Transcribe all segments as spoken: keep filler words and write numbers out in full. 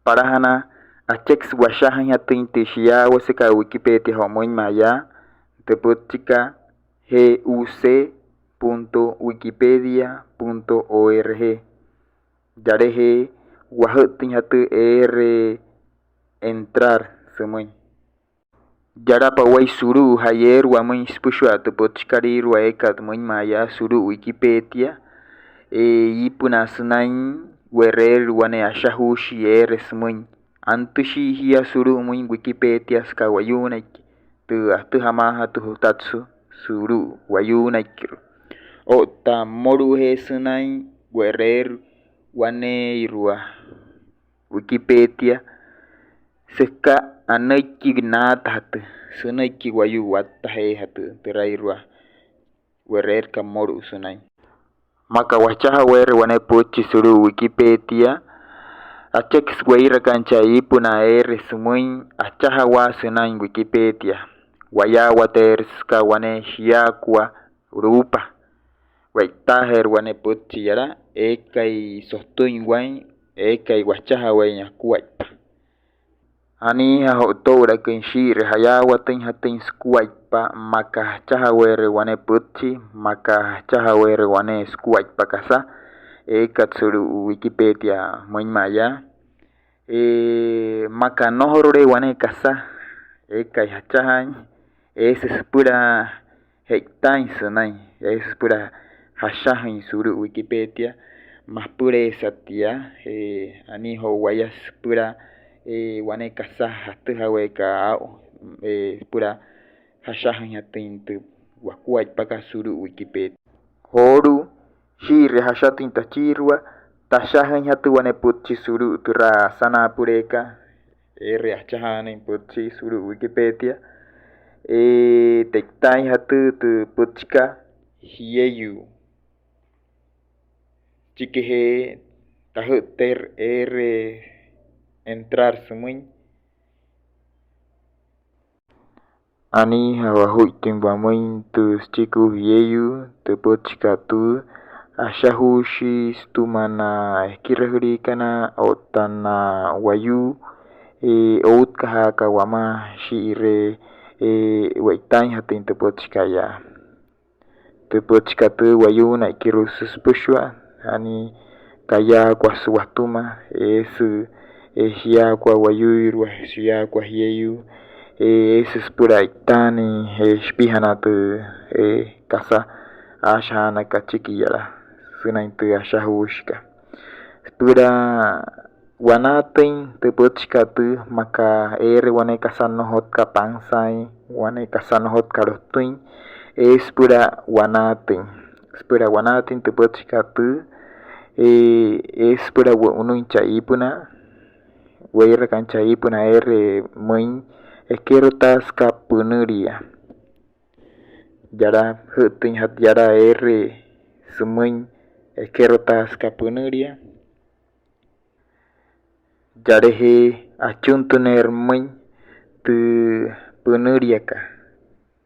Palajana acheküsü washajüinjatüin tü shiyaawase aka Wikipeetia jo'o müinma'a yaa, tü pütchikat G U C punto wikipedia punto org. Yalajee wajütüinjatü eere entrar sümüin. Yalapa wayuu sulu'u ja'yeerü wamüin süpüshua tü pütchikalüirua eekat müinma'a yaa sulu'u Wikipeetia, iipünaa sünain we'reerü wane ashajuushi eere sümüin. Antüshii jia sulu'umüin Wikipeetia süka wayuunaiki, tü atüjamaajatü jutatsü sulu'u wayuunaikirua. Otta mmolu'ujee sünain we'reerü waneeirua Wikipeetia süka anüiki naatajatü, sünüiki wayuu wattajeejatü türairua we'reerü aka mmolu'u sünain. Maa aka wachajaweere wane pütchi sulu'u Wikipeetia, acheküsü we'irakaa chaa iipünaa eere sümüin achajawaa sünain Wikipeetia. Wayaawateerü süka wane shiyaakua luupa. We'itaajeerü wane pütchi yala eekai sotüin waa'in, eekai wachajaweein akuaippa. Anii jo'o too'ulaküin shii'iree jayaawatüinjatüin sukuaippa maa aka jachajaweere wane pütchi, maa aka jachajaweere wane sukuaippa kasa eekat sulu'u Wikipeetia müinma'a yaa. Maa aka nnojorule wane kasa eekai jachajaain, eesü süpüla je'itaain sünain, eesü süpüla jashajüin sulu'u Wikipeetia. Mapüleesa tia, anii jo'o waya süpüla wane kasa jatüjaweeka aa'u, süpüla jashajüinjatüin tü wakuaippaka sulu'u Wikipeetia. Joolu'u shii'iree jashatüin tachiirua, tashajüinjatü wane pütchi sulu'u türa asanaapüleeka eere achajaanüin pütchi sulu'u Wikipeetia. Te'itaainjatü tü pütchikat jieyuu. Süchikijee tajü'tteerü eere entrar sümüin. Anii jo'o wajuittüin wamüin tü süchikuu jieyuu, tü pütchikat tüü ashajuushi sütüma na ekirajüliikana otta na wayuu outkajaaka wamaa shii'iree we'itaainjatüin tü pütchikat yaa. Tü pütchikat tüü wayuunaikirusü süpüshua, anii kayaakuasü watüma, eesü shiyaakua wayuuirua, shiyaakua jieyuu, eesü süpüla e'itaanüin shipijanaa tü kasa aashajaanaka achiki yala sünain tü ashajuushikat. Süpüla wanaatüin tü pütchikat tüü maa aka eere wane kasa nnojotkat pansaain, wane kasa nnojotkat lotüin, eesü süpüla wanaatüin. Süpüla wanaatüin tü pütchikat tüü, eesü süpüla wo'unüin chaa iipünaa, weirakaain chaa iipünaa eere müin ekerotaa süka pünülia. Yala jü'ttüinjatü yala eere sümüin ekerotaa süka pünülia. Yalejee achuntüneerü pümüin tü pünüliakat,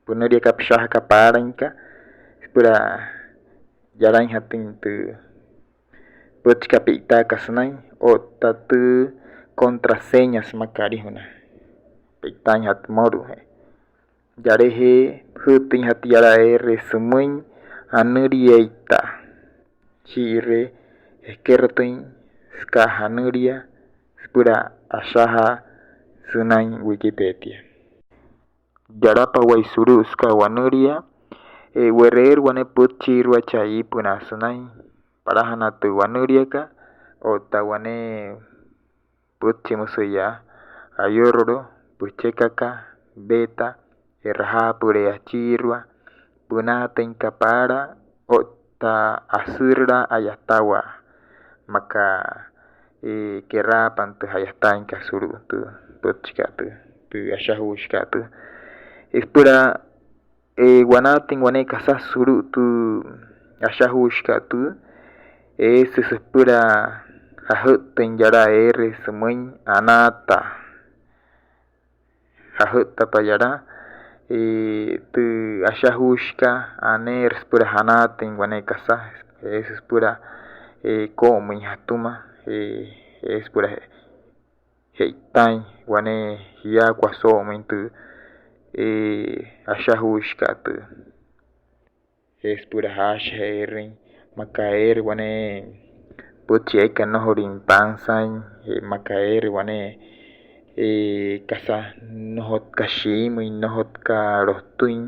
pünüliakat püshajaka paalainka süpüla yalainjatüin tü pütchikat pi'itaakat sünain otta tü contraseña sümaa aka alijuna. Pi'itaainjatü mmolu'ujee. Yalejee jü'ttüinjatü yala eere sümüin anüliaitaa. Shii'iree ekerotüin süka anülia süpüla ashajaa sünain Wikipeetia. Yalapa wayuu sulu'u süka wanülia, we'reerü wane pütchiirua chaa iipünaa sünain palajana tü wanüliakat otta wane pütchi, müsü yaa ayorolo, püchekaka, beta, e'rajaapüle achiirua, pünaatüinka paala otta asürülaa a'yatawaa maa aka keraapa tü a'yataainkat sulu'u tü pütchikat tüü, tü ashajuushikat tüü. Süpüla wanaatüin wane kasa sulu'u tü ashajuushikat tüü, eesü süpüla jajü'ttüin yala eere sümüin anaataa. Jajü'ttapa yala tü ashajuushikat, aneerü süpüla janaatüin wane kasa, eesü süpüla koo'omüin jatüma, eesü süpüla je'itaain wane jiyaakua soo'omüin tü, e, ashajuushikat tü. Je süpüla jaashajaain maa aka eere wane pütchi eekai nnojolüin pansaain, je maa aka eere wane, e, kasa nnojotka shiimüin, nnojotka lotüin,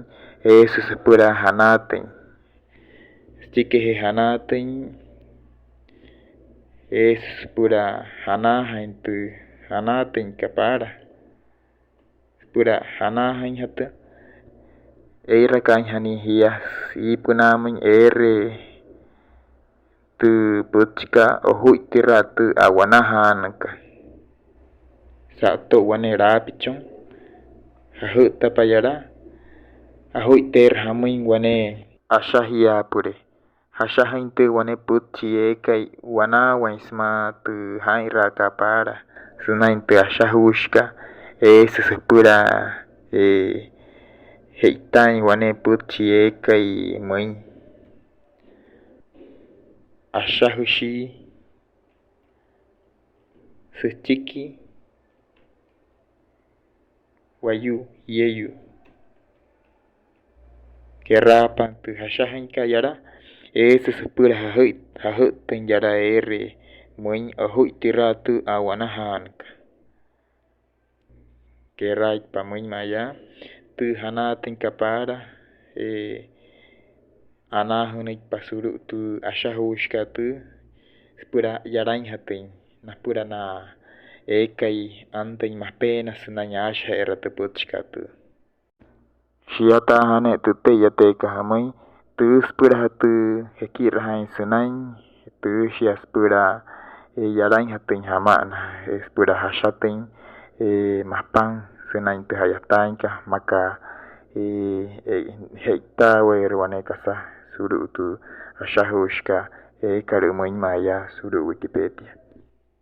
eesü süpüla janaatüin. Süchikijee janaatüin, eesü süpüla janaajain tü janaatüinkat paala. Süpüla janaajainjatü, ee'irakaainjanain jia iipünaamüin eere tü pütchikat ojuittiraa tü a'wanajaanükat. Sa'ato'u wane laapichon, jajü'ttapa yala, ojuitteerü jamüin wane ashajiapüle. Jashajüin tü wane pütchi eekai wanaawain sümaa tü jaa'inraakat paala sünain tü ashajuushikat, eesü süpüla, e, je'itaain wane pütchi eekai müin. Ashajüshii süchiki wayuu jieyuu. Keraapa tü jashajüinkat yala, eesü süpüla jajüt-, jajüttüin yala eere müin ojuittiraa tü a'wanajaanükat. Keraaitpa müin mayaa, tü janaatüinkat paala, e, anaajünüitpa sulu'u tü ashajuushikat tü, süpüla yalainjatüin napüla na eekai antüin mapeena sünain aashaje'era tü pütchikat tü. Shiataajaa ne'e tü tee'iyateekat jümüin, tü süpülajatü jekirajaain sünain, tü shia süpüla, e, yalainjatüin jama'ana, e, süpüla jashatüin, e, mapan sünain tü ja'yataainkat, maa aka, e, e, je'itaaweerü wane kasa sulu'u tü ashajuushikat eekat müin mayaa sulu'u Wikipeetia.